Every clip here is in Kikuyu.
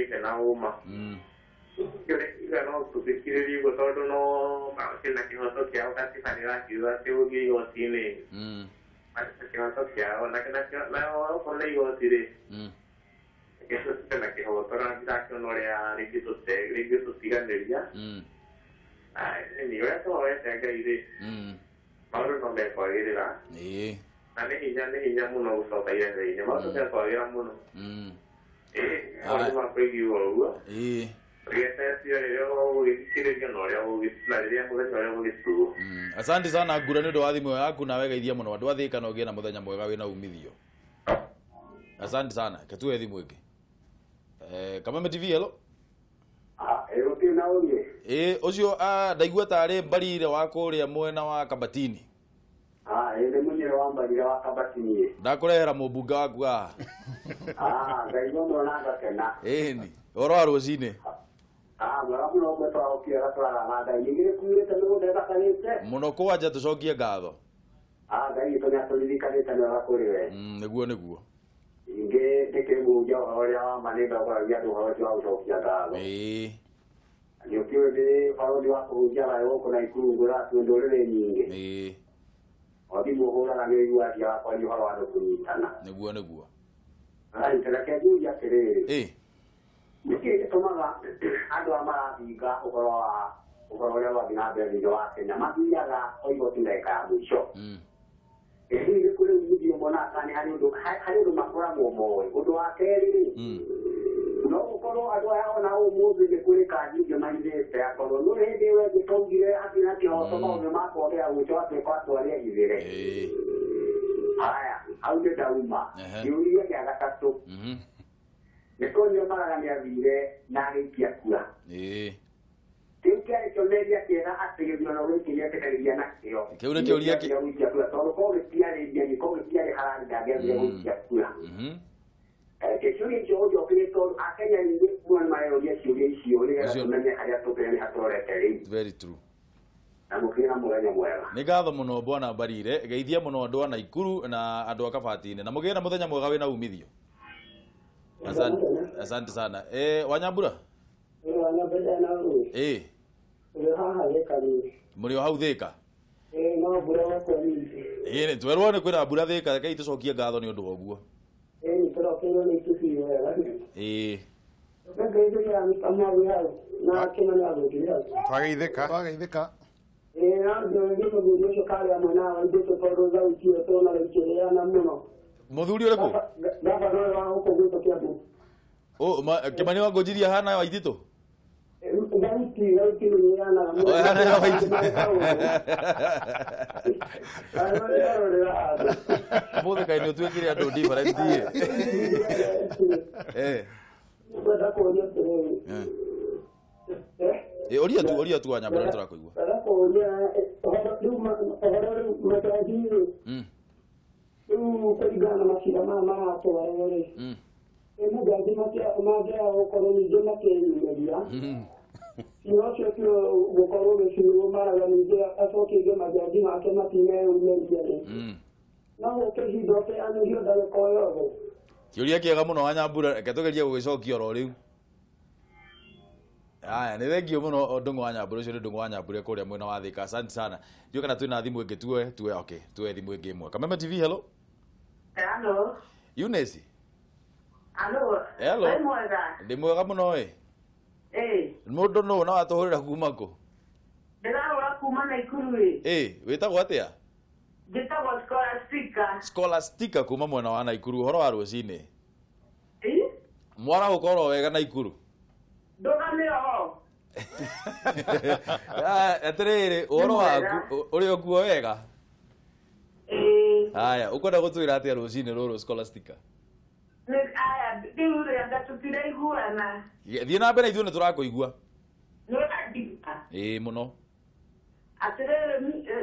tũkĩgĩte na ũma. Kĩũria no tũthikĩrĩrie ũguo tondũ no makĩrĩ na kĩhoto kĩao katiba nĩ ĩrakiuga atĩ ũthiĩ igoti-inĩ. Marĩ na kĩhoto kĩao na okorwo nĩ igoti rĩ, reke tũtuĩke na kĩhoto na ndirakĩona ũrĩa rĩngĩtũtiganĩria. Nĩ ũrĩa tũhoete Ngai rĩ, maũndũ no mekwagĩrĩra. Na nĩ hinya mũno gũcoka irebe-inĩ, maũndũ mekwagĩra mũno. Maũndũ ma kũiguo ũguo. Asante sana Ngura nĩ ũndũ wa thimũ yaku nawe geithia mũno andũ a Thika na ũgĩe na mũthenya mwega wĩna umithio. Asante sana. Ketuwe thimũ ĩngĩ. Kameme TV hello. Ũcio ndaigua tarĩ Mbarire wa kũrĩa mwena wa Kabatini. Nĩ mũnyĩrĩ wa Mbarire wa Kabatini. Ndakũrehera mũmbunge waku haha. Ndaigua mũno na ngakena. Ĩni, ũhoro wa rũcinĩ. Mwega mũno ũguo twaũkire gatwaraga Ngai. Ningĩ nĩ kuurĩte mĩgũnda ĩthakarĩte. Mũno kwanja tũcokie ngatho. Ngai witũ nĩatũririkanĩte nĩ wega kũrĩ we. Nĩguo nĩguo. Ningĩ ndĩkĩrĩ mũhunjia ũhoro ũrĩa wa ma nĩndongoragia andũ ũhoro ũcio wa gũcokia ngatho. Nĩ ũkĩũĩ ndĩ barũthi wa kũhunjia thayũ gũkũ Naikuru ngũraga kwĩ ndũrĩrĩ nyingĩ. O thimũ hũraga nĩ ũiguaga thiaga kwaria ũhoro wa andũ kũnyitana. Nĩguo nĩguo. Reke njurie atĩrĩrĩ. Nĩkĩ gĩtũmaga andũ aya marathinga ũhoro wa ũhoro ũrĩa ũrathiĩ na mbere thĩinĩ wa Kenya mathiaga o igoti ndagĩka ya mũico? Hihi nĩ kũrĩ umithio monaga kana nĩ harĩ ũndũ makoragwo moĩ? Ũndũ wa kerĩ rĩ, no gũkorwo andũ aya ona ũmũthĩ nĩ kũrĩ kanji ingĩ maithĩte akorwo no hĩndĩ ĩyo ĩngĩ twaugire hatirĩ na kĩhoto maũndũ ma kuongerera mũico atuĩka atwarĩa ithĩre. Haya, hau nĩ ndauma. Kĩũria gĩa gatatũ. Nĩ tuonire Maraga nĩathire na agĩikia kura. Kĩu kĩarĩ kĩonereria kĩega atĩ gĩthurano gĩkĩ nĩetĩkanĩria nakĩo. Kĩu nĩ kĩũria gũikia kura tondũ korwo gĩtiarĩ ndiani, korwo gĩtiarĩ harari ndangĩathire gũikia kura. Kĩũria icio ũnjokerie tondũ Akenya aingĩ mũno nĩ mareyũria ciũria icio nĩgetha tũmenye harĩa tũkĩrĩ nĩ hatũrorete rĩu. Very true. Na mũkĩgĩe na mũthenya mwega. Nĩ ngatho mũno bwana Mbarire, geithia mũno andũ a Naikuru na andũ a Kabatini na mũgĩe na mũthenya mwega wĩna umithio. Asante sana. Wanyambura? Mũrĩ o hau Thika? No mbura gũkũ nyingĩ. Twerwo nĩ kwĩna mbura Thika, rekei tũcokie ngatho nĩ ũndũ wa ũguo. Nĩ tũrokeirwo nĩ itu wega. Twageithĩka. Twageithĩka. Na ndio mũthuri ũcio karĩa mwena wa itũ tondũ thauti ĩyo tuonaga ikĩrĩana mũno. Mũthuri ũrĩkũ? Gabana ũyũ wa gũkũ gwitũ Kiambu. Kĩmani wa Ngũnjiria hana wa Waititũ? Thauti nĩ ĩrĩanaga mũno. Hana ya Waititũ. Mũthĩ kaĩ nĩ ũtuĩkire andũ different ĩ. Ngwenda kũũria atĩrĩrĩ. Ũria tu Wanyambura nĩ tũrakũigua. Ngwenda kũũria ũhoro rĩu majaji rĩ, rĩu kũringana na macira maya maratwarwo rĩ, majaji mangĩaga gũkorwo ningĩ makĩyumĩria cira ũcio ti gũkorwo gĩcirwo Maraga ningĩ acokeirie majaji make matineyumĩria rĩ, no gũke ihinda ũteanĩrio ndagĩka o yothe. Kĩũria kĩega mũno Wanyambura, reke tũgerie gũgĩcokia oro rĩu. Aya, nĩ thengio mũno Ndung'u wa Nyambura, ũcio nĩ Ndung'u wa Nyambura kũrĩa mwena wa Thika. Asante sana. Ndiũĩ kana twĩna thimũ ĩngĩ tuoe okay, tuoe thimũ ĩngĩ ĩmwe. Kameme TV hello. Hello. Eunice. Hello. Hello. Wĩ mwega? Ndĩ mwega mũno ĩ. Mũndũ nũ na watũhũrĩra kuma kũ? Ndĩrahũra kuma Naikuru ĩ. Wĩtagwo atĩa? Njĩtagwo Scholastica. Scholastica kuma mwena wa Naikuru, ũhoro wa rũcinĩ. Mwarahũka oro wega Naikuru? Ndũgamĩre ho. Atĩrĩrĩ, ũhoro waku ũrĩ o kuo wega? Haya, ũkwenda gũtwĩra atĩa rũcinĩ rũrũ Scholastica? Aya, rĩu rĩ anga tũtiraiguana. Thiĩ na mbere ithuĩ nĩ tũrakũigua. Nĩ ũranjigua? Ĩĩ mũno. Atĩrĩrĩ,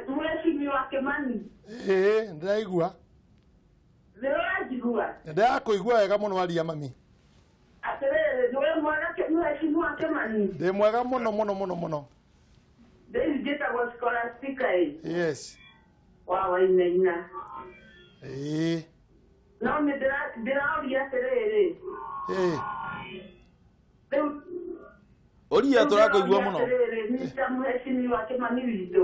mũheshimiwa Kĩmani. Ndĩraigua. Nĩ ũranjigua? Ndĩrakũigua wega mũno aria mami. Atĩrĩrĩ, nĩ mwega mũheshimiwa Kĩmani? Ndĩ mwega mũno mũno mũno mũno. Rĩu njĩtagwo Scholastica ĩ. Yes. Wa Wainaina. No nĩ ndĩraũria atĩrĩrĩ. Ũria tũrakũigua mũno. Mr. Mheshimiwa Kimani witũ.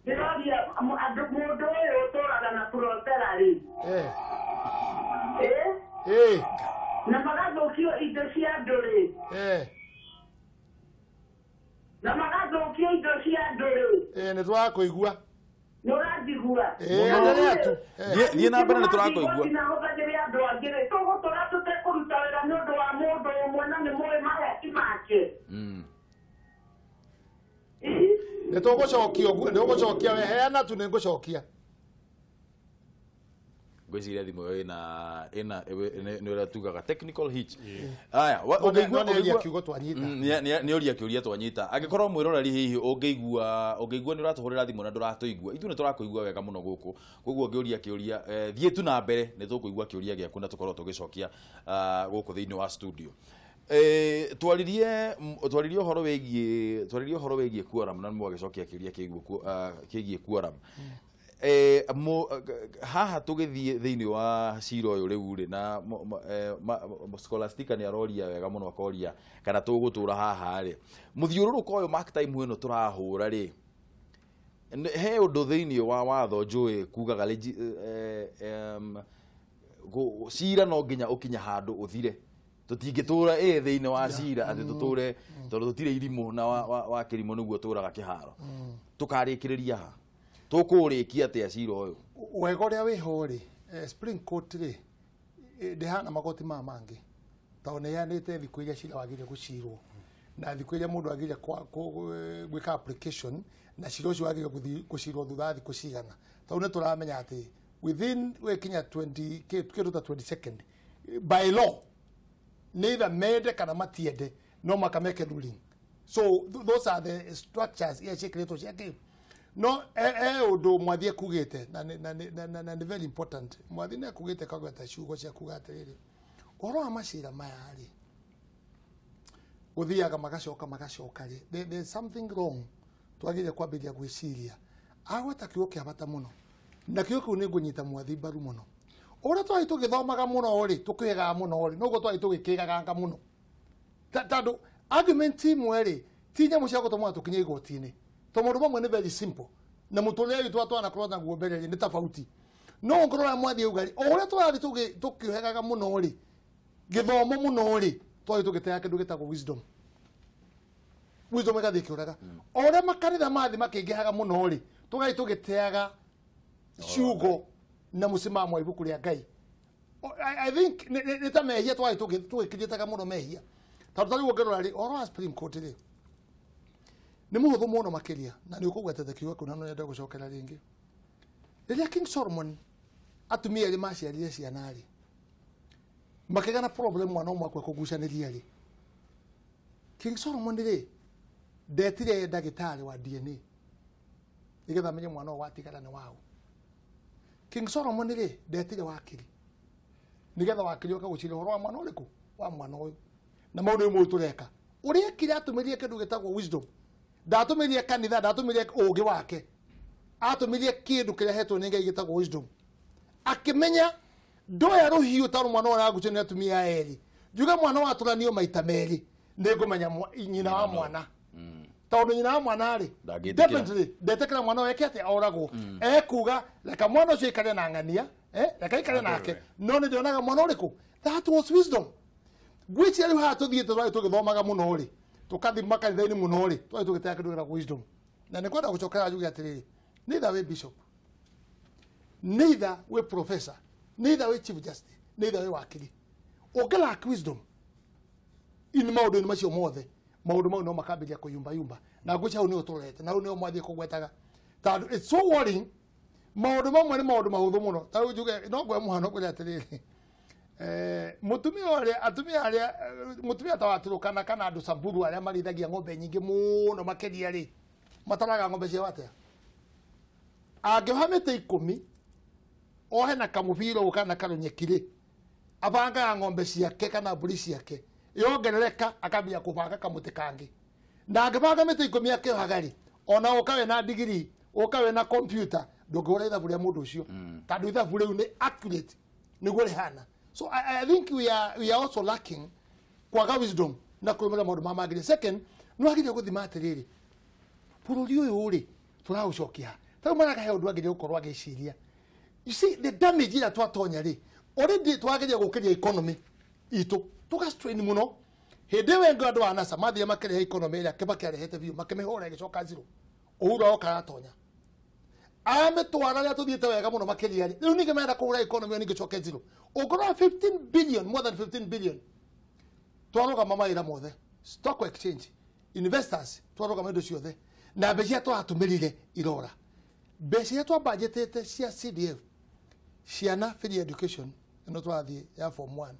Ndĩroria andũ mũndũ ũyũ ũtũraga na protera rĩ. Na magathũkio indo cia andũ rĩ. Na magathũkio indo cia andũ rĩ. Nĩ tũrakũigua. Nĩ ũranjigua? Endelea tu. Thiĩ na mbere nĩ tũrakũigua. Nahũthagĩre andũ angĩ rĩ, tũgũtũra tũtekũruta wĩra nĩ ũndũ wa mũndũ ũmwe na nĩ mũĩ mahaki make. Nĩ tũgũcokia ũguo, nĩ ũgũcokia we heana tu nĩ ngũcokia. Ngwĩciria thimũ ĩyo ĩna nĩ ũrĩa tugaga technical hitch. Aya, ũngĩigua nĩ kiugo twanyita. Nĩ ũria kĩũria twanyita. Angĩkorwo mwĩroreri hihi ũngĩigua nĩ ũratũhũrĩra thimũ na ndũratũigua, ithuĩ nĩ tũrakũigua wega mũno gũkũ. Koguo ũngĩũria kĩũria, thiĩ tu na mbere nĩ tũkũigua kĩũria gĩaku na tũkorwo tũgĩcokia gũkũ thĩinĩ wa studio. Twaririe ũhoro wĩgiĩ quorum na mwagĩcokia kĩũria kĩgiĩ quorum. Haha tũgĩthiĩ thĩinĩ wa cira ũyũ rĩu rĩ na Scholastica nĩ aroria wega mũno akoria kana tũgũtũra haha rĩ mũthiũrũrũko ũyũ mark time ĩno tũrahũra rĩ he ũndũ thĩinĩ wa watho njũĩ kugaga cira no nginya ũkinya handũ ũthire tũtingĩtũra thĩinĩ wa cira atĩ tũtũre tondũ tũtirĩ irimũ na wa kĩrimũ nĩguo tũraga kĩharo tũkarĩkĩrĩria ha tũkũrĩkia atĩa cira ũyũ wega ũrĩa wĩho rĩ Supreme Court rĩ ndĩhana magoti maya mangĩ tondũ nĩ ĩheanĩte thikũ iria cira wagĩrĩire gũcirwo na thikũ iria mũndũ agĩrĩire gwĩka application na cira ũcio wagĩrĩire gũcirwo thutha wa thikũ cigana tondũ nĩ tũramenya atĩ within wĩkinya 20 kĩndũ ta 22nd by law neither mende kana matiende no makameke ruling so those are the structures iria ciĩkĩrĩtwo cia kĩ no ũndũ mwathi ekugĩte na nĩ very important mwathi nĩ ekugĩte kagweta ciugo cia kuga atĩrĩrĩ ũhoro wa macira maya rĩ gũthiaga magacoka magacoka rĩ there's something wrong twagĩrĩire kwambĩrĩria gwĩciria agweta kiugo kĩa bata mũno na kiugo kĩu nĩ ngũnyita mwathi mbaru mũno ũrĩa twarĩ tũgĩthomaga mũno rĩ tũkĩgaga mũno rĩ noguo twarĩ tũgĩkĩgaganga mũno tondũ argument imwe rĩ ti nyamũ cia gũtũma tũkinye igoti-inĩ to maũndũ mamwe nĩ very simple na mũtũrĩre witũ twanakorwo naguo mbere rĩ nĩ tofauti no ũngĩrora ũrĩa mwathi auga rĩ o ũrĩa tũrathiĩ tũkĩũhegaga mũno rĩ gĩthomo mũno rĩ twarĩ tũgĩteaga kĩndũ gĩtagwo wisdom wisdom ĩgathiĩ ĩkĩũraga o ũrĩa makanitha mathiĩ makĩingĩhaga mũno rĩ tũgathiĩ tũgĩteaga ciugo na mũcimamo wa ibuku rĩa Ngai I think nĩ ta mehia twarĩ tũgĩkĩrĩtaga mũno mehia tondũ ta rĩu ũngĩrora rĩ ũhoro wa Supreme Court rĩ nĩ mũhũthũ mũno makĩria na nĩ ũkũgwetete kiugo kĩu na no nyende gũcokera rĩngĩ rĩrĩa King Solomon atumia erĩ maciarire ciana rĩ makĩgĩa na problem mwana ũmwe akue kũgucanĩria rĩ King Solomon rĩ ndetire ndagĩtarĩ wa DNA nĩgetha amenye mwana ũyũ watigara nĩ waũ King Solomon rĩ ndetire wakiri nĩgetha wakiri oke gũcira ũhoro wa mwana ũrĩkũ wa mwana ũyũ na maũndũ nĩ mũĩ tũreka ũrĩa ekire atũmĩrire kĩndũ gĩtagwo wisdom ndatũmĩrire kanitha ndatũmĩrire ũũgĩ wake atũmĩrire kĩndũ kĩrĩa ahetwo nĩ Ngai gĩtagwo wisdom akĩmenya ndoya rũhiũ tondũ mwana ũyũ aragucio nĩ atumia erĩ njuge mwana watũranio maita merĩ nĩngũmenya nyina wa mwana tondũ nyina wa mwana rĩ definitely ndetĩkĩra mwana ũyũ eke atĩa oragwo ekuga reka mwana ũcio aikare na ng'ania reka aikare nake no nĩ ndĩonaga mwana ũrĩkũ that was wisdom ngwĩciria rĩu haha tũthiĩte twarĩ tũgĩthomaga mũno rĩ tũkathi makanitha-inĩ mũno rĩ twarĩ tũgĩteaga kĩndũ gĩtagwo wisdom na nĩ kwenda gũcokera njuge atĩrĩrĩ neither wĩ bishop neither wĩ professor neither wĩ chief justice neither wĩ wakiri ũngĩ lack wisdom in maũndũ-inĩ macio mothe maũndũ mau no makambĩrĩria kũyumbayumba na ngwĩciria hau nĩho tũrorete na hau nĩho mwathiĩ kũgwetaga tondũ it's so worrying maũndũ mamwe nĩ maũndũ mahũthũ mũno ta rĩu njuge no ngwe mũhano ngwĩre atĩrĩrĩ mũtumia ũrĩa atumia arĩa mũtumia ta wa Turkana kana andũ Samburu arĩa marĩithagia ng'ombe nyingĩ mũno makĩria rĩ mataraga ng'ombe ciao atĩa angĩoha mĩtĩ 10 ohe na kamũbira ũũ kana karũnyeki rĩ abangaga ng'ombe ciake kana mbũri ciake yongerereka akambia kũbanga kamũtĩ kangĩ na angĩbanga mĩtĩ 10 akĩohaga rĩ ona ũka wĩna ndigiri ũka wĩna kompiuta ndũngĩhũra ithabu rĩa mũndũ ũcio tondũ ithabu rĩu nĩ accurate nĩguo rĩhana so I think we are also lacking kwaga wisdom Na kũrũmĩrĩra maũndũ ma magĩrĩire. Second, nĩ wagĩrĩire gũthima atĩrĩrĩ, bũrũri ũyũ rĩ tũraũcokia ha? Ta rĩu Maraga he ũndũ agĩrĩire gũkorwo agĩciria. You see the damage ĩrĩa twatonya rĩ, already twagĩrĩire gũkĩria economy itũ tũga strain mũno. Hĩndĩ ĩyo ĩngĩ andũ a NASA mathire makĩrehe economy ĩrĩa Kibaki arehete biũ, makĩmĩhũra ĩgĩcoka zero. Uhuru aroka aratonya, amĩtwara rĩrĩa tũthiĩte wega mũno makĩria rĩ, rĩu ningĩ marenda kũhũra economy ĩyo ningĩ ĩcoke zero. Ũngĩrora 15 billion, more than 15 billion, twarũgama mawĩra mothe, stock exchange, investors, twarũgama indo ciothe, na mbeca iria tũratũmĩrire irora. Mbeca iria twambanjĩtĩte cia CDF, ciana free education ĩno tũrathiĩ ya form 1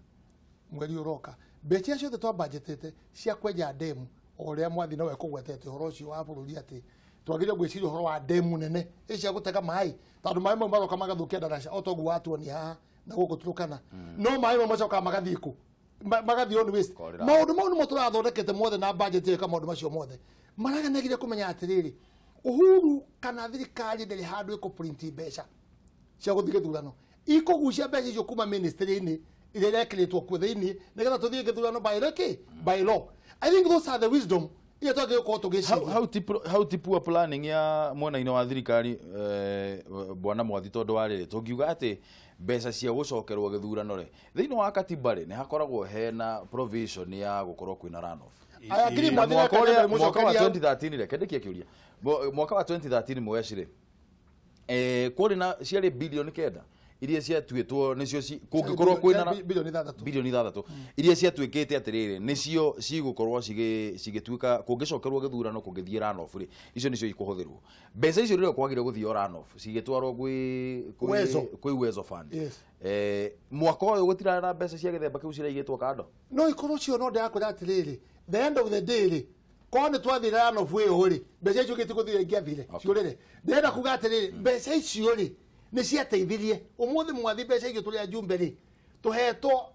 mweri ũroka, mbeca iria ciothe twambanjĩtĩte cia kwenja ndemu, o ũrĩa Mwathi nowe kũgwetete ũhoro ũcio wa bũrũri atĩ twagĩrĩire gwĩciria ũhoro wa ndemu nene ĩ cia gũtega maĩ, tondũ maĩ mau maroka magathũkia ndaraca o toguo watuonia haha na gũkũ Turkana, no maĩ mau macokaga magathiĩ kũ? Magathiĩ on waste. Maũndũ mau nĩmo tũrathondekete mothe na budget ĩka maũndũ macio mothe. Maraga nĩagĩrĩire kũmenya atĩrĩrĩ, Uhuru kana thirikari ndĩrĩ handũ ĩkũ-print mbeca cia gũthiĩ gĩthurano, ikũgucia mbeca icio kuma ministry-inĩ iria irekĩrĩtwo kuo thĩinĩ nĩgetha tũthiĩ gĩthurano by law, by law. I think those are the wisdom iria twagĩrĩirwo gũkorwo tũgĩciria. How ti poor planning ya mwena-inĩ wa thirikari, bwana Mwathi, tondũ wa rĩrĩ tũngiuga atĩ mbeca cia gũcokerwo gĩthurano rĩ, thĩinĩ wa katiba rĩ nĩ hakoragwo hena provision ya gũkorwo kwĩna runoff. Mwaka wa 2013 rĩ, kende kĩũria, mwaka wa 2013 mweci rĩ, kũrĩ na ciarĩ bilioni 9 iria ciatuĩtwo nĩcio kũngĩkorwo kwĩna bilioni 6 iria ciatuĩkĩte atĩrĩrĩ nĩcio cigũkorwo cigĩtuĩka kũngĩcokerwo gĩthurano kũngĩthiĩ runoff rĩ, icio nĩcio ikũhũthĩrwo. Mbeca icio rĩrĩa kwagĩrĩire gũthiĩ runoff cigĩtwarwo kwĩ Uwezo Fund. Mwaka ũyũ gũtirarĩ na mbeca cia gĩthemba kĩu ciraigĩtwo kando. No ikorwo cio no ndĩrakwĩra atĩrĩrĩ, the end of the day rĩ, korwo nĩ twathire runoff ĩyo rĩ, mbeca icio gĩtigũthire ingĩathire ciũrĩre. Ndĩrenda kuga atĩrĩrĩ, mbeca icio rĩ nĩ ciateithirie. Ũmũthĩ Mwathi mbeca icio tũrĩ ajumbe rĩ, tũhetwo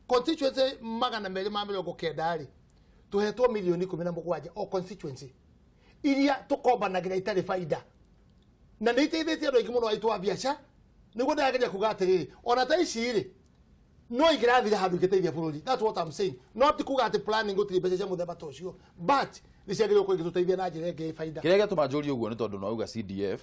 constituency 290 rĩ, tũhetwo milioni 17 o constituency iria tũkombanagĩra itarĩ baida, na nĩ iteithĩtie andũ aingĩ mũno aitũ a biacara. Nĩguo ndĩrageria kuga atĩrĩrĩ, ona ta ici rĩ no ingĩrathire handũ ingĩteithia bũrũri. That's what I'm saying. Not kuga atĩ planning gũtirĩ mbeca cia mũthemba ta ũcio, but nĩ ciagĩrĩirwo gũkorwo igĩtũteithia na njĩra ĩngĩ baida. Kĩrĩa gĩatũma njũrie ũguo nĩ tondũ no auga CDF,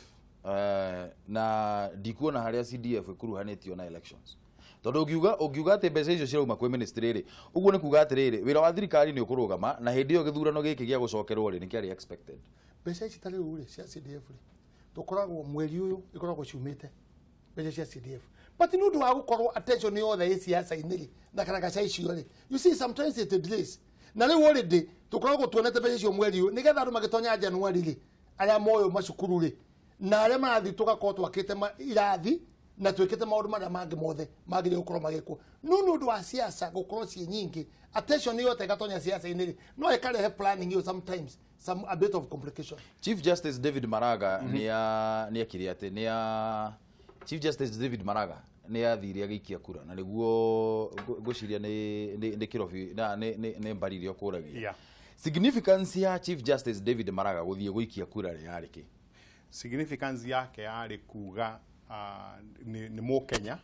na ndikuona harĩa CDF ĩkuruhanĩtio na elections. Tondũ ũngiuga atĩ mbeca icio cirauma kwĩ ministry rĩ, ũguo nĩ kuga atĩrĩrĩ, wĩra wa thirikari nĩ ũkũrũgama na hĩndĩ ĩyo gĩthurano gĩkĩ gĩa gũcokerwo rĩ nĩ kĩarĩ expected. Mbeca ici ta rĩu rĩ cia CDF rĩ, tũkoragwo mweri ũyũ ikoragwo ciumĩte mbeca cia CDF, but nĩ ũndũ wa gũkorwo attention yothe ĩ siasa-inĩ rĩ na karagaca icio rĩ, you see sometimes it delays. Na rĩu already tũkoragwo tuonete mbeca icio mweri ũyũ nĩgetha andũ magĩtonya January rĩ, arĩa moyo macukuru rĩ na arĩa marathiĩ tũgakorwo twakĩte irathi na twĩkĩte maũndũ marĩa mangĩ mothe magĩrĩire gũkorwo magĩkwo. No nĩ ũndũ wa siasa gũkorwo ciĩ nyingĩ, attention yothe ĩgatonya siasa-inĩ rĩ, no ĩkarehe planning ĩyo sometimes some a bit of complication. Chief Justice David Maraga nĩ akire atĩ nĩ Chief Justice David Maraga nĩ athire agĩikia kura na nĩguo ngwĩciria nĩ kĩrobi na nĩ mbari iria ũkũragia. Significance ya Chief Justice David Maraga gũthiĩ gũikia kura rĩ yarĩ kĩ? Significance yake yarĩ kuga nĩ Mũkenya,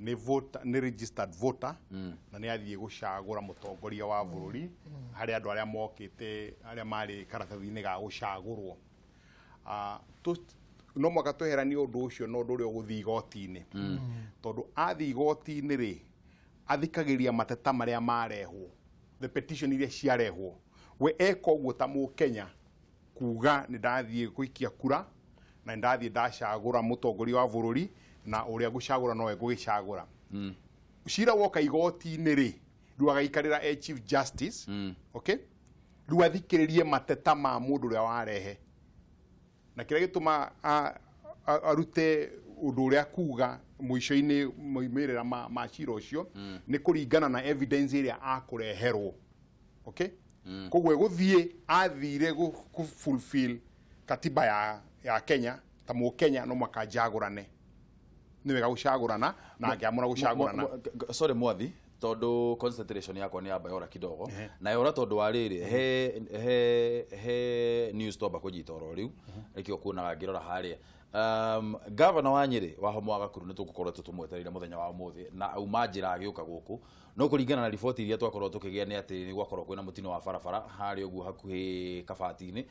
nĩ voter, nĩ registered voter, na nĩ athiĩ gũcagũra mũtongoria wa bũrũri harĩ andũ arĩa mokĩte arĩa marĩ karatathi-inĩ ga gũcagũrwo. No mwaka tweheranie ũndũ ũcio na ũndũ ũrĩa ũgũthiĩ igoti-inĩ, tondũ athiĩ igoti-inĩ rĩ athikagĩria mateta marĩa marehwo, the petition iria ciarehwo. We eka ũguo ta Mũkenya kuga nĩ ndathiĩ gũikia kura na nĩ ndathiĩ ndacagũra mũtongoria wa bũrũri na ũrĩa ngũcagũra nowe ngũgĩcagũra. Cira woka igoti-inĩ rĩ, rĩu agaikarĩra e Chief Justice, okay, rĩu athikĩrĩrie mateta ma mũndũ ũrĩa warehe, na kĩrĩa gĩtũma arute ũndũ ũrĩa kuga mũico-inĩ moimĩrĩra ma cira ũcio nĩ kũringana na evidence ĩrĩa akũreherwo, okay. Koguo gũthiĩ athire gũ fulfill katiba ya Kenya ta Mũkenya no mwaka njagũrane, nĩ wega gũcagũrana na angĩamũra gũcagũrana. Sorry Mwathi, tondu concentration yakwa ni yamba yora kidogo na yora tondu wa riri he news twamba kunyita oro riu rikio kuonaga ngirora haria. Gavana wa Nyeri wa Homo wa Gakuru nĩ tũgũkorwo tũmwetereire mũthenya wa ũmũthĩ na auma njĩra agĩũka gũkũ no kũringana na riboti iria twakorwo tũkĩgĩa nĩ atĩ nĩ gwakorwo kwĩna mũtino wa barabara harĩa ũguo hakuhĩ kabati-inĩ.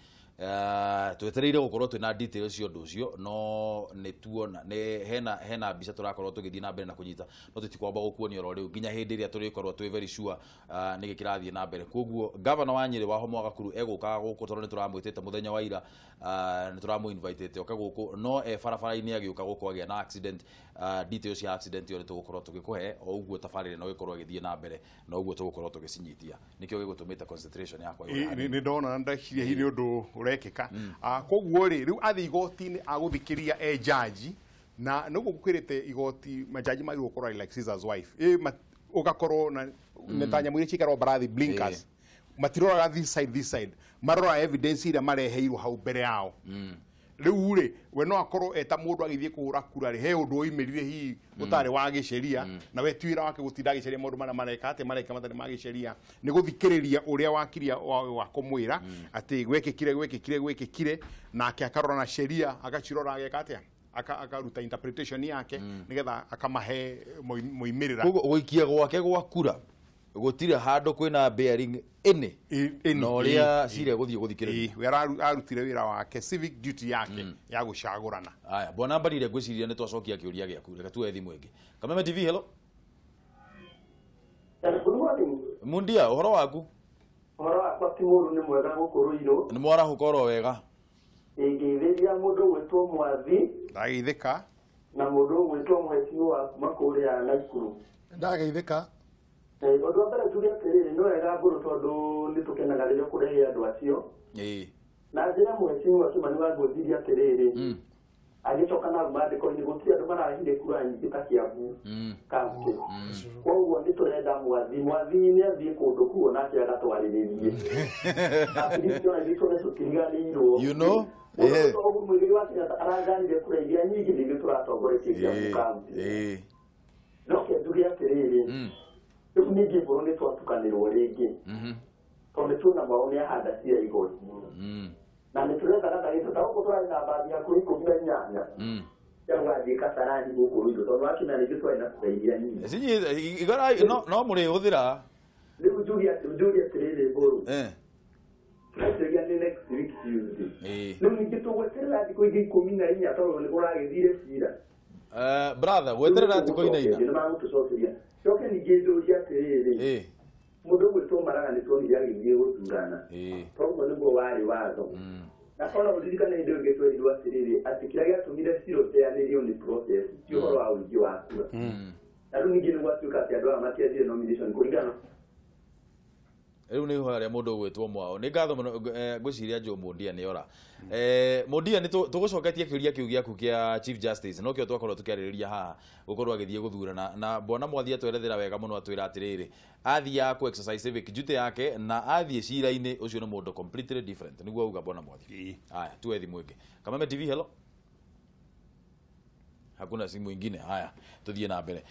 Twetereire gũkorwo twĩna details cia ũndũ ũcio no nĩ tuona nĩ hena mbica tũrakorwo tũgĩthiĩ na mbere na kũnyita no tũtikwamba gũkuonia oro rĩu nginya hĩndĩ ĩrĩa tũrĩkorwo twĩ very sure nĩkĩ kĩrathiĩ na mbere. Koguo gavana wa Nyeri wa Homo wa Gakuru egũkaga gũkũ tondũ nĩ tũramwĩtĩte mũthenya wa ira, nĩ tũramũ-invitĩte oke gũkũ no e barabara-inĩ agĩũka gũkũ agĩa na accident. Details cia accident ĩyo nĩ tũgũkorwo tũgĩkũhe o ũguo tabarĩra no ĩkorwo ĩgĩthiĩ na mbere na ũguo tũgũkorwo tũgĩcinyitia nĩkĩo gĩgũtũmĩte concentration yakwa nĩ ndona na ndeciria hihi nĩ ũndũ ũrekĩka. Koguo rĩ rĩu athiĩ igoti-inĩ agũthikĩria e jaji na nĩguo gũkwĩrĩte igoti majaji magĩrĩirwo gũkorwo like Caesar's wife ũgakorwo na nĩ ta nyamũ iria ciikaragwo mbarathi blinkers matiroraga this side this side maroraga evidence ĩrĩa mareheirwo hau mbere yao. Rĩu rĩ we no akorwo eta mũndũ agĩthiĩ kũhũra kura rĩ he ũndũ oimĩrire hihi ũtarĩ wa gĩceria na we ti wĩra wake gũtinda agĩceria maũndũ marĩa mareka atĩ mareka matarĩ ma gĩceria nĩ gũthikĩrĩria ũrĩa wakiria wa kũmwĩra atĩ gwekĩkire gwekĩkire gwekĩkire nake akarora na sheria agacirora ageka atĩa akaruta interpretation yake nĩgetha akamahe moimĩrĩra. Koguo gũikia gwake gwa kura gũtirĩ handũ kwĩna bearing ĩnĩ na ũrĩa cira gũthiĩ gũthikĩrĩria. We arutire wĩra wake civic duty yake ya gũcagũrana. Aya bwana Mbarire ngwĩciria nĩ twacokia kĩũria gĩaku reke tuoe thimũ ĩngĩ. Kameme TV hello. Good morning. Mundia ũhoro waku? Ũhoro wakwa ti mũũru nĩ mwega gũkũ Ruiru. Nĩ mwarahũka oro wega. Ingĩithĩria mũndũ ũgwĩtwo Mwathi ndageithĩka na mũndũ ũgwĩtwo Mheshimiwa kuma kũrĩa Naikuru. Ndageithĩka. Ũndũ wa mbere tuge atĩrĩrĩ nĩ wega Mbũrũ tondũ nĩ tũkenaga rĩrĩa ũkũrehe andũ acio. Na njĩra Mheshimiwa Kimani wa Ngũnjiri atĩrĩrĩ agĩcoka na mandĩko-inĩ gũtirĩ andũ marahire kura nyingĩ ta Kiambu kaunti. Koguo nĩ tũrenda Mwathi Mwathi nĩ athiĩ kũndũ kũu onake agatwarĩrĩrie. Atĩ ithuĩ nĩ tũkiriganĩirwo. You know? Ũguo Muigai wa Kenyatta aranganire kura iria nyingĩ nĩ ithuĩ tũratongoretie Kiambu kaunti. No ke njuge atĩrĩrĩ rĩu ningĩ Mbũrũ nĩ twatukanĩrwo rĩngĩ tondũ nĩ tuona Mwao nĩ ahanda cira igoti-inĩ na nĩ tũreka gatagatĩ ta gũkũ tũrarĩ na mbathi hakuhĩ 18 ya gũgathiĩ Kasarani gũkũ Ruiru tondũ wakinya ningĩ twarĩ na kura iria nyingĩ. No mũrĩhũthĩra. Rĩu njuge atĩrĩrĩ Mbũrũ tũraceria nĩ next week Tuesday. Rĩu ningĩ tũgweterera thikũ ingĩ 14 tondũ nĩ kũragĩthire cira. Brother gweterera thikũ 14. Nĩ magũtũcokeria. Coke ningĩ njũrie atĩrĩrĩ mũndũ ũgwĩtwo Maraga nĩ tuonire agĩthiĩ gũthurana toguo nĩguo warĩ watho na ona ũririkane hĩndĩ ĩyo ĩngĩ twerirwo atĩrĩrĩ atĩ kĩrĩa gĩatũmire cira ũteanĩrio nĩ process ti ũhoro wa ũingĩ wa kura na rĩu ningĩ nĩ gwatuĩka atĩ andũ aya matiathire nomination kũringana rĩu nĩ harĩa mũndũ ũgwĩtwo Mwao nĩ ngatho mũno ngwĩciria Joe Mundia nĩ ora. Mundia nĩ tũgũcoketie kĩũria kĩu gĩaku kĩa Chief Justice no kĩo twakorwo tũkĩarĩrĩria haha gũkorwo agĩthiĩ gũthurana na bwana Mwathi atwerethera wega mũno atwĩra atĩrĩrĩ athiaga kũ exercise civic duty yake na athiĩ cira-inĩ ũcio nĩ mũndũ completely different nĩguo auga bwana Mwathi. Haya tuwe thimũ ĩngĩ. Kameme TV hello. Hakuna simu ingine. Haya tuthiĩ na mbere.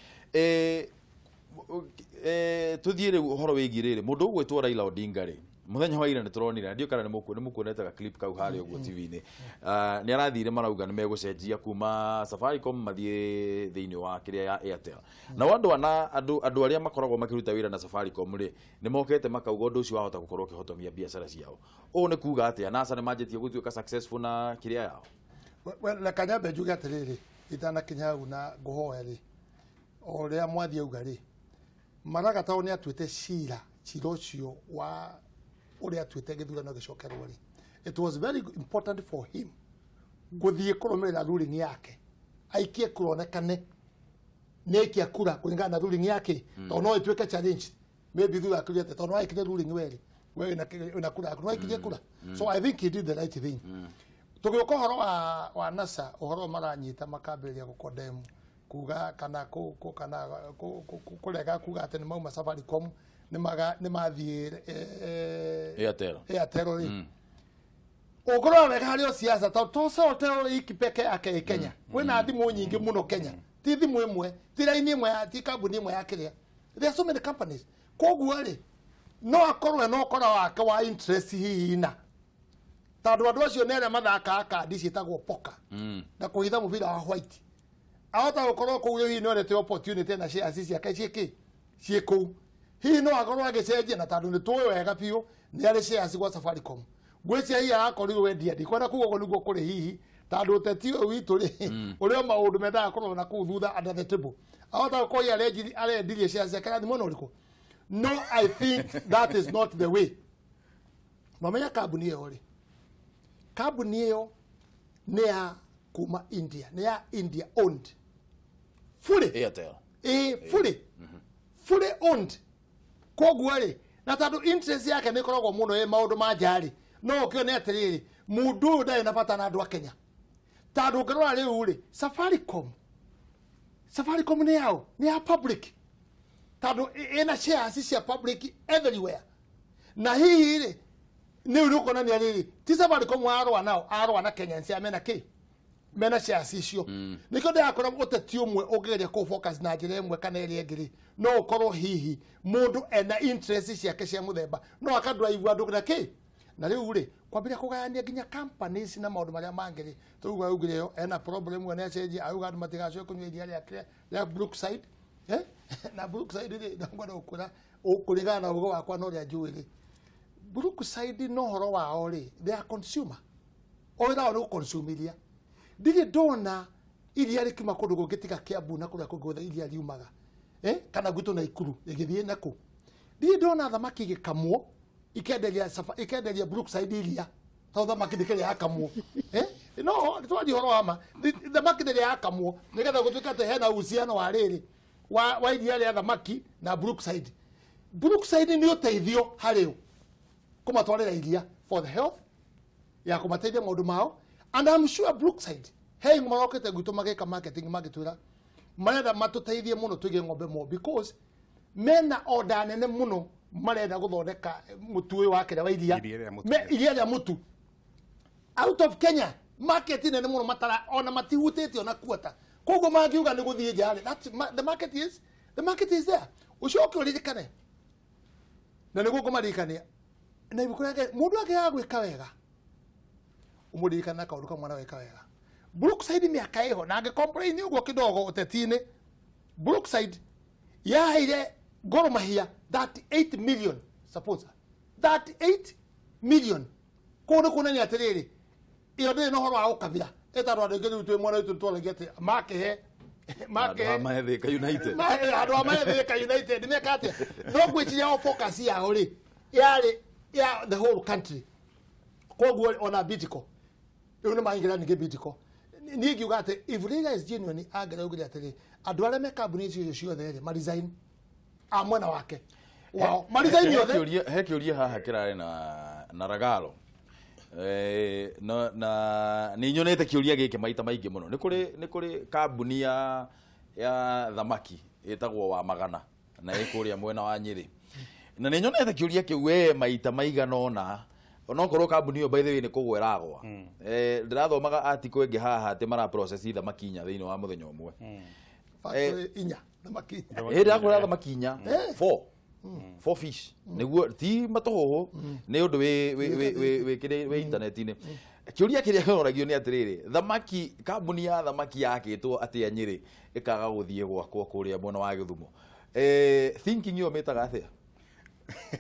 Tuthiĩ rĩu ũhoro wĩgiĩ rĩrĩ mũndũ ũgwĩtwo Raila Odinga rĩ mũthenya wa ira nĩ tũronire ndiũ kana nĩ mũkuonete ga clip kau harĩa ũguo TV-inĩ nĩ arathire marauga nĩ megũcenjia kuma Safaricom mathiĩ thĩinĩ wa kĩrĩa ya Airtel na andũ ana andũ arĩa makoragwo makĩruta wĩra na Safaricom rĩ nĩ mokete makauga ũndũ ũcio wahota gũkorwo ũkĩhotomia biacara ciao ũũ nĩ kuga atĩa NASA nĩ manjĩtie gũtuĩka successful na kĩrĩa yao. Reke nyambe njuge atĩrĩrĩ itanakinya hau na ngũhoe rĩ o ũrĩa Mwathi auga rĩ Maraga tondũ nĩ atuĩte cira ũcio wa ũrĩa atuĩte gĩthurano gĩcokerwo rĩ it was very important for him gũthiĩ kũrũmĩrĩra ruling yake aikie kura onekane nĩ aikia kura kũringana na ruling yake tondũ no ĩtuĩke challenge maybe thutha akĩria atĩ tondũ aikirie ruling werĩ we wĩna kura yaku no aikirie kura so I think he did the right thing. Tũgĩũka ũhoro wa NASA ũhoro maranyita makambĩrĩria gũkondemu kuga kana kana kũrega kuga atĩ nĩ mauma Safaricom nĩ mathiĩ Airtel rĩ ũngĩrora wega harĩ o siasa tondũ to Airtel iki peke yake ĩ Kenya kwĩna thimũ nyingĩ mũno Kenya ti thimũ ĩmwe ti raini ĩmwe ti kambuni ĩmwe ya kĩrĩa there are so many companies koguo rĩ no akorwo na ũkora wake wa interest hihi na Tondũ andũ acio nĩ arĩa mathakaga kandi ciĩtagwo poker na kũhitha mũbira wa white. Ahota gũkorwo kũu rĩu hihi nĩ onete opportunity na shares ciake ciĩkĩ ciĩ kũu. Hihi no akorwo agĩcenjia na tondũ nĩ tũĩ wega biũ nĩ arĩ shares gwa Safaricom. Ngwĩciria hihi arakorirwo wendia ndikwenda kuga ũguo nĩguo kũrĩ hihi tondũ ũteti ũyũ witũ rĩ ũrĩa maũndũ mendaga kũrora na kũu thutha under the table. Ahota gũkorwo hihi arendirie shares ciake na mwena ũrĩkũ. No, I think that is not the way. Mamenya kambuni ĩyo rĩ, kambuni ĩyo nĩ ya kuma India, nĩ ya India owned. Fully. Airtel. Fully. Fully owned. Koguo rĩ, na tondũ interest yake nĩ ĩkoragwo mũno ĩ maũndũ ma nja rĩ, no ũkĩone atĩrĩrĩ, mũndũ ũyũ ndarĩ na bata na andũ a Kenya. Tondũ ũngĩrora rĩu rĩ, Safaricom nĩ yao, nĩ ya public. Tondũ ĩna shares cia public everywhere. Na hihi rĩ, nĩ ũrĩ ũkonania rĩrĩ, ti Safaricom arũa nao, arũa na Kenyans a mena kĩ? Mena shares icio. Nĩkĩo ndĩrakora ũteti ũmwe ũngĩgeria kũ focus na njĩra ĩmwe kana ĩrĩa ĩngĩ rĩ, no ũkorwo hihi mũndũ ena interest ciake cia mũthemba, no akadrive andũ na kĩ? Na rĩu rĩ, kwambĩrĩria kũgayania nginya companies na maũndũ marĩa mangĩ rĩ, tũrauga augire ĩyo ena problem we nĩacenjia, auga andũ matigacoke kũnyua iria rĩake rĩa Brookside. Na Brookside rĩ, ndangwenda gũkwĩra kũringana na ũgĩ wakwa na ũrĩa njũĩ rĩ, Brookside no ũhoro wao rĩ, they are consumer. O wĩra wao nĩ gũconsume iria. Ndirĩ ndona iria rĩkiuma kũndũ kũngĩ tiga Kiambu na kũrĩa kũngĩ guothe iria riumaga. Kana gwitũ Naikuru rĩgĩthiĩ nakũ. Ndirĩ ndona thamaki igĩkamwo ikenderia Brookside iria. Tondũ thamaki ndĩkĩrĩ yakamwo. No, twaria ũhoro wa ma. Thamaki ndĩrĩ yakamwo nĩgetha gũtuĩke atĩ hena uhusiano wa rĩrĩ wa iria rĩa thamaki na Brookside. Brookside nĩ ũteithio harĩ o kũmatwarĩra iria for the health ya kũmateithia maũndũ mao. And I'm sure Brookside hey marokete gwitũ magĩka marketing magĩtwĩra marenda matũteithie mũno tũige ng'ombe mo because mena order nene mũno marenda gũthondeka mũtu ũyũ wa kĩrĩa wa iria iria rĩa mũtu out of Kenya market nene mũno matara ona matihutĩte ona kuota koguo mangiuga nĩ gũthiĩ nja rĩ, the market is there. Ũcoke ũririkane na nĩguo ngũmaririkania na ibuku rĩake mũndũ angĩaga gwĩka wega ũmũririkana kaũndũ kamwe na weka wega. Brookside mĩaka ĩho na angĩcomplain ũguo kidogo ũteti-inĩ, Brookside yaheire Gor Mahia 38 million suppose 38 million. Kũu nĩ kuonania atĩrĩrĩ ĩyo ndĩrĩ na ũhoro wa ũkabira ĩtandũ andũ aingĩ rĩu twĩ mwena witũ nĩtwaragia atĩ makĩhe Andũ a Thika United. Andũ a Thika United meka atĩa no ngwĩciria o focus yao rĩ yarĩ ya the whole country. Koguo ona Bidco rĩu nĩ maingĩra ningĩ Bidco. Niĩ ngiuga atĩ if Raila is genuine angĩraugire atĩrĩ andũ arĩa me kambuni icio ciothe rĩ maresign a mwena wake wao maresign yothe. He kĩũria haha kĩrarĩ na Ragalo. Na nĩ nyonete kĩũria gĩkĩ maita maingĩ mũno. Nĩ kũrĩ kambuni ya thamaki ĩtagwo wa Magana na ĩ kũrĩa mwena wa Nyĩrĩ. Na nĩ nyonete kĩũria kĩu we maita maigana ũna onokorwo kambuni ĩyo by the way nĩ kũgwa ĩragwa. Ndĩrathomaga article ĩngĩ haha atĩ mara process thamaki inya thĩinĩ wa mũthenya ũmwe. Factory inya thamaki. Ndĩrakũra thamaki inya 4 fish nĩguo ti matũhũhũ nĩ ũndũ wĩ internet-inĩ. Kĩũria kĩrĩa kĩoragio nĩ atĩrĩrĩ thamaki kambuni ya thamaki yakĩtwo atĩa Nyĩrĩ ĩkaga gũthiĩ gwakwo kũrĩa mwena wa Gĩthumo. Thinking ĩyo mĩtaga atĩa?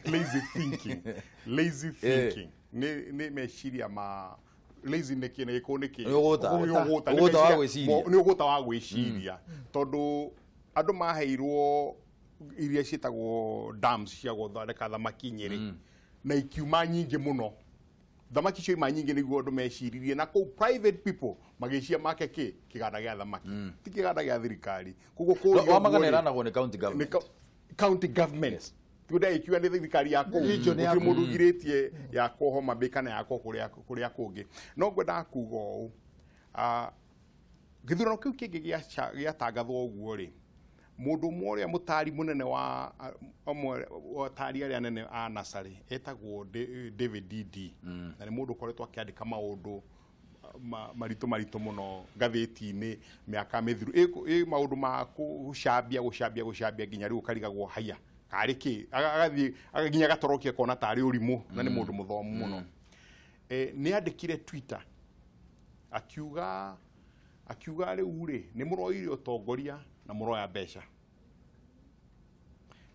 Lazy thinking. Lazy thinking. Nĩ meciria ma lazy nĩ kĩ nĩ gĩkũ nĩ kĩ? Nĩ ũgũta wa gwĩciria. Nĩ ũgũta wa gwĩciria. Tondũ andũ maheirwo iria ciĩtagwo dams cia gũthondeka thamaki Nyĩrĩ na ikiuma nyingĩ mũno. Thamaki icio ima nyingĩ nĩguo andũ meciririe na kũu private people magĩcia make kĩ kĩganda gĩa thamaki ti kĩganda gĩa thirikari. Koguo kũrĩa wa Magana ĩranagwo nĩ county government. County government. Tuda ikiwa nĩ thirikari ya kũu gũtirĩ mũndũ ũgirĩtie yakwo Homa Bay kana yakwo kũrĩa kũngĩ. No ngwendaga kuga ũũ, gĩthurano kĩu kĩngĩ gĩatangathwo ũguo rĩ, mũndũ ũmwe ũrĩa mũtari mũnene wa ũmwe wa atari arĩa anene a Nasarĩ etagwo David Didi na nĩ mũndũ ũkoretwo akĩandĩka maũndũ maritũ maritũ mũno ngathĩti-inĩ mĩaka mĩthiru ĩ maũndũ ma gũcambia gũcambia gũcambia nginya rĩu ũkarigagwo haya karĩ kĩ agathiĩ nginya agatorokia kona tarĩ ũrimũ na nĩ mũndũ mũthomu mũno. Nĩ andĩkire Twitter akiuga rĩu rĩ nĩ mũroire ũtongoria na mũroya mbeca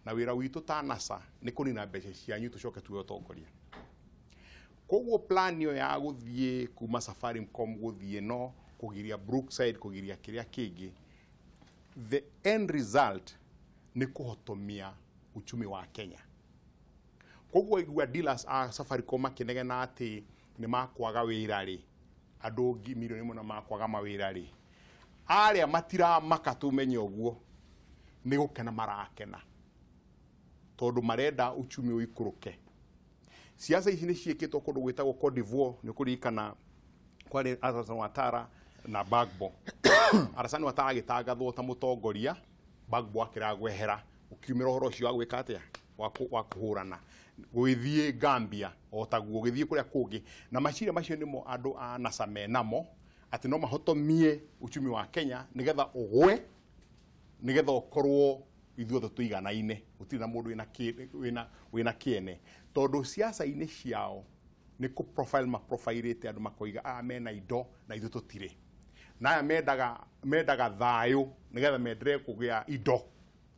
na wĩra witũ ta NASA nĩ kũnina mbeca cianyu tũcoke tuoe ũtongoria. Koguo plan ĩyo ya gũthiĩ kuma Safaricom gũthiĩ no kũgiria Brookside kũgiria kĩrĩa kĩngĩ, the end result nĩ kũhotomia uchumi wa Kenya. Koguo igua dealers a Safaricom makĩnegena atĩ nĩ makwaga wĩra rĩ, andũ milioni mũno makwaga mawĩra rĩ, arĩa matiramaka tũmenye ũguo nĩ gũkena marakena tondũ marenda uchumi ũikũrũke. Siasa ici nĩ ciĩkĩtwo kũndũ gwĩtagwo Cote d'Ivoire, nĩ kũririkana kwarĩ Alassane Ouattara na Gbagbo. Alassane Ouattara agĩtangathwo ta mũtongoria, Gbagbo akĩragwehera, ũkiumĩra ũhoro ũcio wa gwĩka atĩa, wa kũhũrana gũgĩthiĩ Gambia o taguo gũgĩthiĩ kũrĩa kũngĩ, na maciria macio nĩmo andũ a NASA menamo atĩ no mahotomie uchumi wa Kenya nĩgetha ũgwe, nĩgetha ũkorwo ithuothe tũiganaine, gũtirĩ na mũndũ wĩna kĩene, tondũ siasa-inĩ ciao nĩ kũ profile maprofairĩte andũ makoiga aya mena indo na ithuĩ tũtirĩ, na aya mendaga thayũ nĩgetha menderee kũgĩa indo.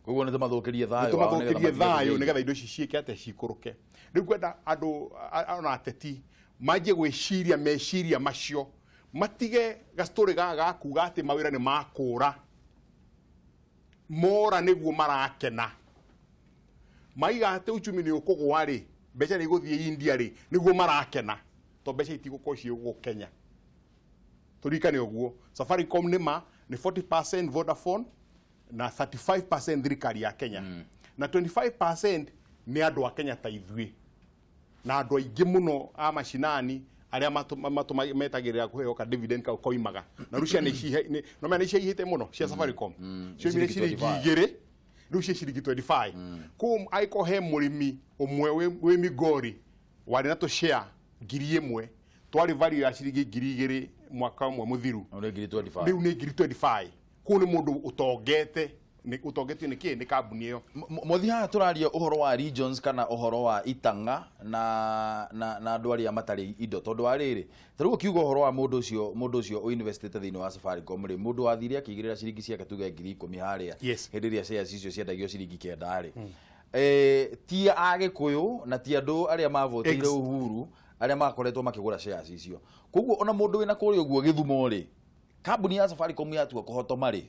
Koguo nĩ tũmathũkĩrie thayũ, tũmathũkĩrie thayũ nĩgetha indo ici ciĩke atĩa, cikũrũke. Rĩu ngwenda andũ ona ateti manjie gwĩciria meciria macio, matige gastorĩ gaka ga kuga atĩ mawĩra nĩ makũra, mora nĩguo marakena, maiga atĩ uchumi nĩ ũkũgũa rĩ, mbeca nĩ igũthiĩ India rĩ, nĩguo marakena, to mbeca itigũkorwo ciĩ gũkũ Kenya. Tũririkane ũguo Safaricom nĩ ma nĩ 40% Vodafone na 35% thirikari ya Kenya, na 25% nĩ andũ a Kenya ta ithuĩ na andũ aingĩ mũno a macinani arĩa metagĩrĩra kũheo ka dividend kau koimaga. Na rĩu ciana ici no mena ciaihĩte mũno cia Safaricom, cioimire ciringi 2 rĩu cia ciringi 25. Kũu angĩkorwo he mũrĩmi ũmwe wĩ Migori warĩ na tũshare 1,000 twarĩ value ya ciringi 2,000 mwaka ũmwe mũthiru, rĩu nĩ 25,000. Kũu nĩ mũndũ ũtongete, ũtongetio nĩ kĩ, nĩ kambuni ĩyo. Mwathi haha tũraria ũhoro wa regions kana ũhoro wa itanga na andũ arĩa matarĩ indo, tondũ wa rĩrĩ ta rĩu ũkiuga ũhoro wa mũndũ ũcio ũinvestĩte thĩinĩ wa Safaricom rĩ, mũndũ wathire akĩigĩrĩra ciringi ciake tuge 10,000 harĩa hĩndĩ ĩrĩa shares icio ciendagio ciringi 9 rĩ, ti Agĩkũyũ na ti andũ arĩa mavotire Uhuru arĩa makoretwo makĩgũra shares icio. Koguo ona mũndũ wĩna kũrĩa ũguo Gĩthumo rĩ, kambuni ya Safaricom yatua kũhotoma rĩ,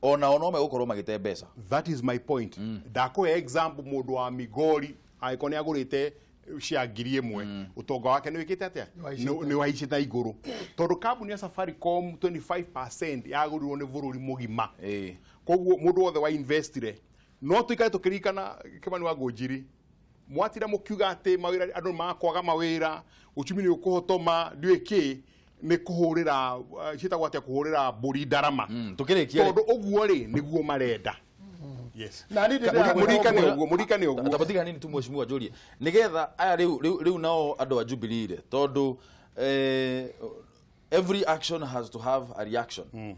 ona ono megũkorwo magĩte mbeca. That is my point. Ndakũhe example mũndũ wa Migori angĩkorwo nĩ agũrĩte share 1,000, ũtonga wake nĩ wĩkĩte atĩa, nĩ wahaicĩte igũrũ, tondũ kambuni ya Safaricom 25% yagũrirwo nĩ bũrũri mũgima. Koguo mũndũ wothe wa investire, no tũikare tũkĩririkana Kĩmani wa Ngũnjiri, mwatira mũkiuga atĩ mawĩra andũ makwaga mawĩra, uchumi nĩ ũkũhotoma, ndiũĩ kĩ, nĩ kũhũrĩra ciĩtagwo atĩa, kũhũrĩra mbũri ndarama, tondũ ũguo rĩ nĩguo marenda. Yes. Mũririkane ũguo, mũririkane ũguo. Tabatiga hanini tu mheshimiwa Njurie, nĩgetha aya rĩu nao andũ a Jubilee rĩ, tondũ every action has to have a reaction.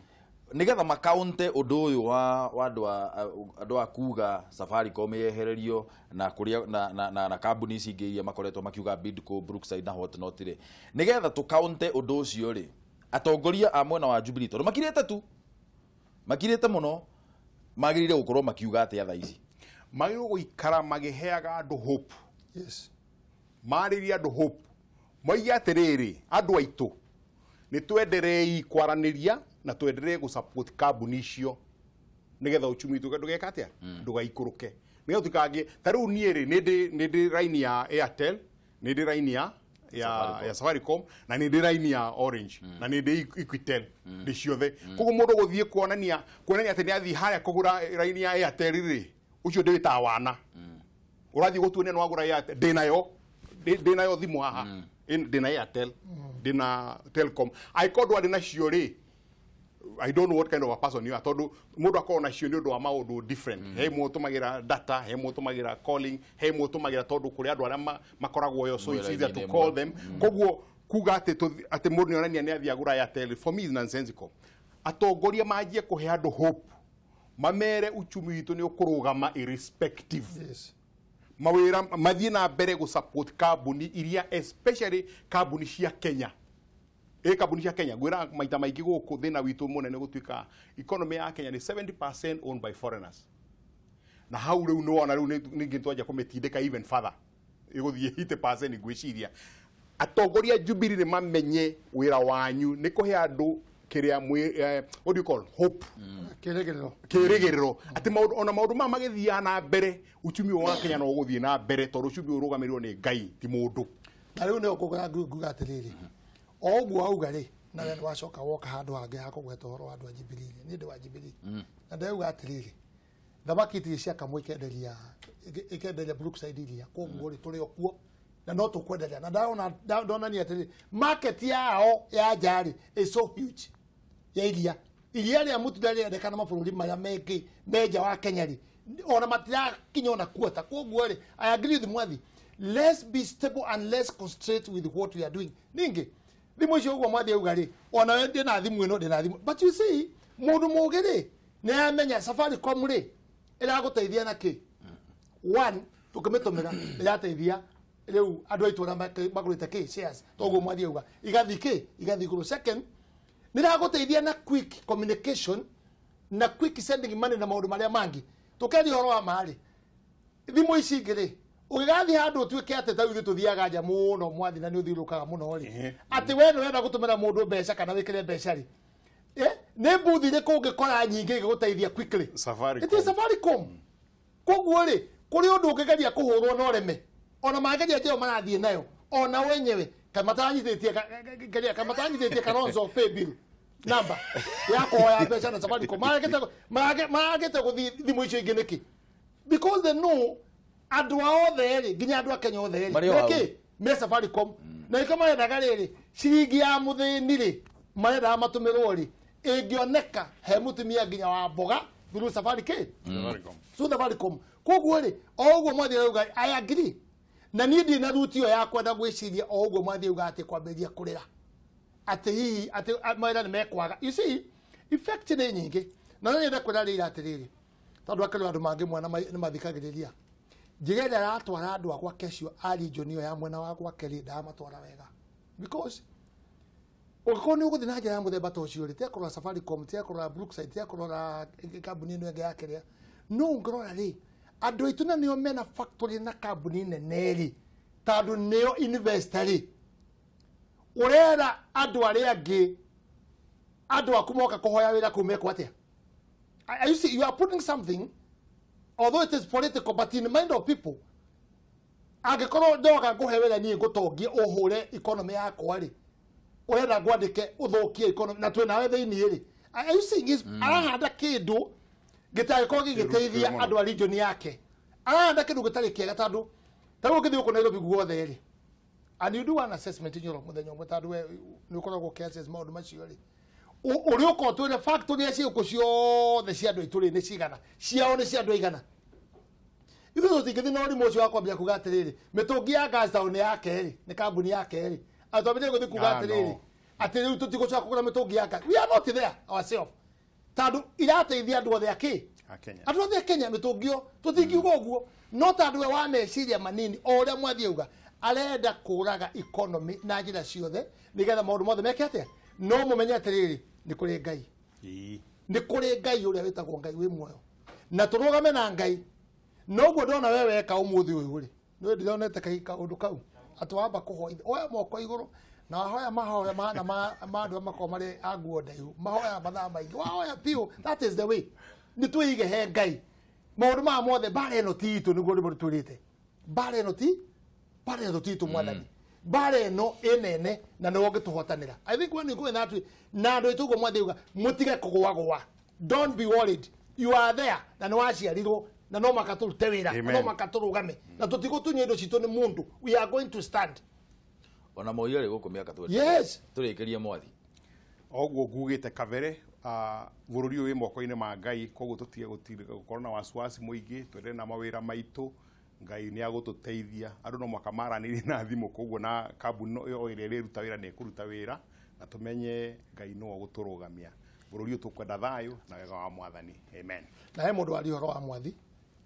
Nĩgetha makaunte ũndũ ũyũ wa andũ a kuga Safaricom yehererio na kũrĩa na kambuni ici ingĩ iria makoretwo makiuga Bidco, Brookside na what not rĩ, nĩgetha tũkaunte ũndũ ũcio rĩ, atongoria a mwena wa Jubilee tondũ makirĩte tu, makirĩte mũno, magĩrĩire gũkorwo makiuga atĩa thaa ici? Magĩrĩirwo gũikara magĩheaga andũ hope. Yes. Marĩrie andũ hope, moige atĩrĩrĩ, andũ aitũ nĩ twenderei kwaranĩria na twenderee gũ support kambuni icio nĩgetha uchumi witũ ndũgeka atĩa, ndũgaikũrũke, nĩgetha tũtikangie. Ta rĩu niĩ rĩ, nĩ ndĩ line ya Airtel, nĩ ndĩ line ya Safaricom, na nĩ ndĩ line ya Orange, na nĩ ndĩ Equitel, ndĩ ciothe. Koguo mũndũ gũthiĩ kuonania atĩ nĩ athiĩ harĩa kũgũra line ya Airtel rĩ, ũcio ndĩwĩtaga wana. Ũrathiĩ gũtuonia nĩ wagũra Airtel, ndĩnayo thimũ haha, ndĩna Airtel, ndĩna Telcom. Angĩkorwo ndwarĩ nacio rĩ, I don't know what kind of a person you are, tondu mundu akorwo nacio ni undu wa maundu different. He mundu tumagira data, he mundu tumagira calling, he mundu tumagira tondu kuri andu aria makoragwo yo, so it's easier to call them. Koguo kuga ati mundu ni onania ni athia agura Airtel, for me is nonsensical. Atongoria manjie kuhe andu hope, mamere uchumi witu ni ukurugama irrespective. Yes. Mawĩra mathiĩ na mbere gũ support kambuni iria especially kambuni cia Kenya. Kambuni cia Kenya ngwĩra maita maingĩ gũkũ thĩna witũ mũnene gũtuĩka economy ya Kenya nĩ 70% owned by foreigners. Na hau rĩu nĩwona rĩu ningĩ twanjia kũmĩtindĩka even further. Ĩgũthiĩ 80% ngwĩciria. Atongoria Jubilee nĩ mamenye wĩra wanyu nĩ kũhe andũ kĩrĩa what do you call hope. Kĩrĩgĩrĩro. Kĩrĩgĩrĩro atĩ maũndũ ona maũndũ maya magĩthiaga na mbere uchumi wa Kenya no ũgũthiĩ na mbere tondũ uchumi ũrũgamĩrĩirwo nĩ Ngai ti mũndũ. Na rĩu nĩyo ngũgera nguga atĩrĩrĩ o ũguo auga rĩ na we wacoka woka handũ hangĩ ha kũgweta ũhoro wa andũ a Jubilee niĩ ndĩ wa Jubilee na ndauga atĩrĩrĩ thamaki itirĩ ciakamwo ikenderia Brookside iria koguo rĩ tũrĩ o kuo na no tũkwenderia na ndona ndonania atĩrĩrĩ market yao ya nja rĩ is so huge ya iria iria rĩa mũtu rĩrendekana mabũrũri marĩa mengĩ me nja wa Kenya rĩ ona matirakinya ona kuota koguo rĩ I agree with Mwathi, let's be stable and let's concentrate with what we are doing. Ningĩ thimũ icio ũguo Mwathi auga rĩ ona we ndĩ na thimũ ĩno ndĩ na thimũ but you see mũndũ mũũgĩ rĩ nĩ amenya Safaricom rĩ ĩragũteithia na kĩ one tũkĩmĩtũmĩra ĩrateithia rĩu andũ aitũ arĩa magũrĩte kĩ shares toguo Mwathi auga igathiĩ kĩ igathiĩ igũrũ. Second nĩ ĩragũteithia na quick communication na quick sending money na maũndũ marĩa mangĩ. Tũkĩaria ũhoro wa ma rĩ thimũ ici ingĩ rĩ ũgĩgathiĩ handũ ũtuĩke atĩ ta ithuĩ tũthiaga nja mũno Mwathi na nĩ ũthiũrũrũkaga mũno rĩ atĩ we nĩ wenda gũtũmĩra mũndũ mbeca kana wĩkĩre mbeca rĩ nĩ mbuthi irĩkũ ũngĩkora nyingĩ igĩgũteithia quickly? Safaricom. It is Safaricom. Koguo rĩ kũrĩ ũndũ ũngĩgeria kũhũrwo na ũreme ona mageria njĩra marathiĩ nayo ona wenyewe kama matanyitĩtie Kalonzo pay bill namba ya kũhoya mbeca na Safaricom maragĩte gũthiĩ thimũ icio ingĩ nĩkĩ? Because they know andũ ao othe rĩ nginya andũ a Kenya othe rĩ nĩkĩ me Safaricom na ĩko marendaga rĩrĩ ciringi ya mũthĩni rĩ marendaga matũmĩrwo rĩ ĩngĩoneka he mũtumia nginya wa mboga through Safaricom. So Safaricom koguo rĩ o ũguo Mwathi arauga I agree na niĩ ndirĩ na ruti ĩyo ya kwenda gwĩciria o ũguo Mwathi auga atĩ kwambĩrĩria kũrĩra atĩ hihi atĩ mawĩra nĩ mekwaga. You see effect nĩ nyingĩ na no nyende kwĩra rĩira atĩrĩrĩ tondũ akĩrĩ andũ mangĩ mwana nĩ mathikagĩrĩria njĩra ĩrĩa aratwara andũ a gwake acio a region ĩyo ya mwena wa gwake rĩ ndamatwara wega because ũngĩkorwo nĩ ũgũthiĩ na njĩra ya mũthemba ta ũcio rĩ tiga kũrora Safaricom tiga kũrora Brookside tiga kũrora kambuni ĩno ĩngĩ ya kĩrĩa no ũngĩrora rĩ andũ aitũ na nĩo mena factory na kambuni nene rĩ tondũ nĩo investor rĩ ũrera andũ arĩa angĩ andũ aku moka kũhoya wĩra kũu mekwo atĩa? You see, you are putting something although it is political but in the mind of people angĩkorwo ndoka ngũhe wĩra niĩ ngũtongie ũhũre economy yakwa rĩ ũrenda ngwandĩke ũthũkie economy na twĩ nawe thĩiniĩ rĩ you seeing is arahanda kĩndũ gĩtangĩkorwo gĩgĩteithia andũ a region yake arahanda kĩndũ gĩtarĩ kĩega tondũ ta rĩu ũngĩthiĩ gũkũ Nairobi guothe rĩ and you do an assessment Nyoro mũthenya ũmwe tondũ we nĩ ũkoragwo ũkĩ-assess maũndũ macio rĩ ũrĩa ũkorwo twĩre factory iria ciĩ gũkũ ciothe cia andũ aitũ rĩ nĩ cigana ciao nĩ cia andũ aigana ithuĩ tũtingĩthiĩ na ũrimũ ũcio wa kwambia kuga atĩrĩrĩ mĩtũngi ya Gastown nĩ yake rĩ nĩ kambuni yake rĩ atwambĩrĩrie gũthiĩ kuga atĩrĩrĩ atĩ rĩu tũtigũcoka kũgũra mĩtũngi ya gas. We are not there ourselves tondũ irateithia andũ othe akĩ andũ othe a Kenya mĩtũngi ĩyo tũtingiuga ũguo no tondũ we wa meciria manini o ũrĩa Mwathi auga arenda kũraga economy na njĩra ciothe nĩgetha maũndũ mothe meke atĩa no mũmenye atĩrĩrĩ nĩ kũrĩ Ngai nĩ kũrĩ Ngai ũrĩa wĩtagwo Ngai wĩ muoyo na tũrũgame na Ngai noguo ndona we weka ũmũthĩ ũyũ rĩ nĩ ndĩronete kaũndũ kau atĩ wamba kũhoya oya moko igũrũ na wahoya mahoya mana ma andũ makoragwo marĩ a nguo ndaihu mahoya mathaa maingĩ wahoya biũ that is the way nĩ twĩige he Ngai maũndũ maya mothe mbara ĩno ti itũ nĩguo rwĩmbo rũtwĩrĩte mbara ĩno ti mbara ĩno ti itũ Mwathani mbara ĩno ĩnene na nĩwe ũngĩtũhotanĩra. I think when you go in that way na andũ aitũ ũguo Mwathi auga mũtige kũgũagũa don't be worried you are there na nĩ waciarirwo na no maka tũrute wĩra na no maka tũrũgame na tũtigũtunywo indo citũ nĩ mũndũ we are going to stand ona Moi arĩ gũkũ mĩaka 20 yes tũrĩkĩrie Mwathi oguo ngugĩte kabere bũrũri ũyũ wĩ moko-inĩ ma Ngai koguo tũtige gũkorwo na wasiwasi mũingĩ twendere na mawĩra maitũ Ngai nĩ agũtũteithia andũ no mwaka maranĩrie na thimũ koguo na kambuni ĩyo ĩrĩa ĩrĩruta wĩra nĩ ĩkũruta wĩra na tũmenye Ngai nĩwe ũgũtũrũgamia bũrũri ũyũ tũkwenda thayũ na wega wa Mwathani amen. Na he mũndũ waria ũhoro wa Mwathi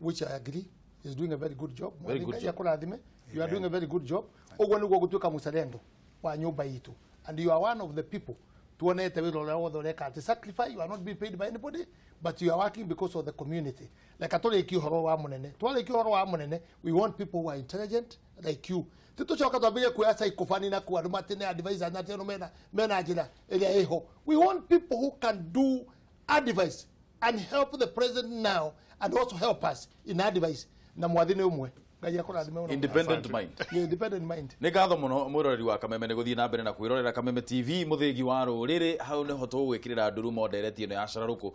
which I agree Is doing a very good job. Very good Ngai job. akũrathime. You are doing a very good job. Ũguo nĩguo gũtuĩka mũcalendo wa nyũmba itũ, and you are one of the people tuonete wĩra ũrĩa wothe ũreka atĩ sacrifice. You are not being paid by anybody, but you are working because of the community. Reka tũrĩkie ũhoro wa mũnene, twarĩkia ũhoro wa mũnene, we want people who are intelligent like you. Ti tũcoka twambĩrĩrie kuoya psychophany na kuo andũ matĩ advisor na atĩ mena njĩra ĩrĩa ĩho. We want people who can do advice and help the president now and also help us in advice. Na mwathi nĩ ũmwe. Ngai akũrathime mũno. Independent mind. Yeah, independent mind. Nĩ ngatho mũno mwĩroreri wa Kameme nĩ gũthiĩ na mbere na kwĩrorera Kameme TV, mũthĩgi wa rũrĩrĩ. Hau nĩho tũgwĩkĩrĩra ndurumo ndereti ĩno ya cararũkũ.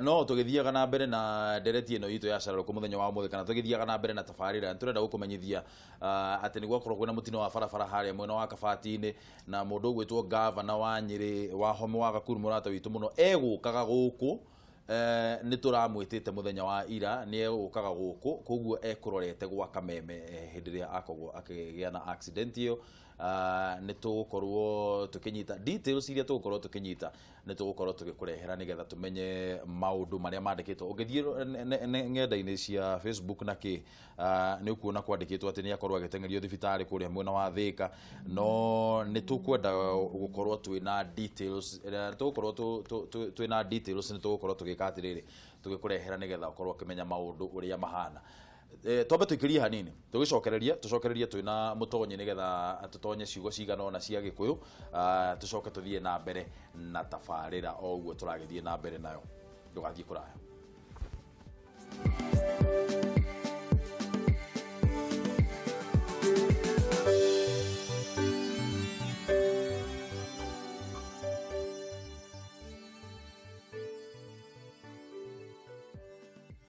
No tũgĩthiaga na mbere na ndereti ĩno itũ ya cararũkũ mũthenya wa ũmũthĩ, kana tũgĩthiaga na mbere na tabarĩra, nĩ tũrenda gũkũmenyithia atĩ nĩ gwakorwo kwĩna mũtino wa barabara harĩa mwena wa Kabati-inĩ, na mũndũ ũgwĩtwo gavana wa Nyĩrĩ wa Home wa Gakuru, mũrata witũ mũno, egũkaga gũkũ. Nĩ tũramwĩtĩte mũthenya wa ira, nĩ egũkaga gũkũ, koguo ekũrorete gwa Kameme hĩndĩ ĩrĩa akorwo akĩgĩa na accident ĩyo. Nĩ tũgũkorwo tũkĩnyita details iria tũgũkorwo tũkĩnyita, nĩ tũgũkorwo tũgĩkũrehera nĩgetha tũmenye maũndũ marĩa mandĩkĩtwo. Ũngĩthiĩ ng'enda-inĩ cia Facebook na kĩ, nĩ ũkuona kwandĩkĩtwo atĩ nĩ akorwo agĩteng'erio thibitarĩ kũrĩa mwena wa Thĩka, no nĩ tũkwenda gũkorwo twĩna details, tũgũkorwo twĩna details, nĩ tũgũkorwo tũgĩka atĩrĩrĩ, tũgĩkũrehera nĩgetha ũkorwo ũkĩmenya maũndũ ũrĩa mahana. Twambe tũikĩrie hanini, tũgĩcokereria tũcokererie twĩna mũtonyi nĩgetha tũtonye ciugo cigana ũna cia Gĩkũyũ, tũcoke tũthiĩ na mbere na tabarĩra o ũguo tũragĩthiĩ na mbere nayo. Ndũgathiĩ kũraya.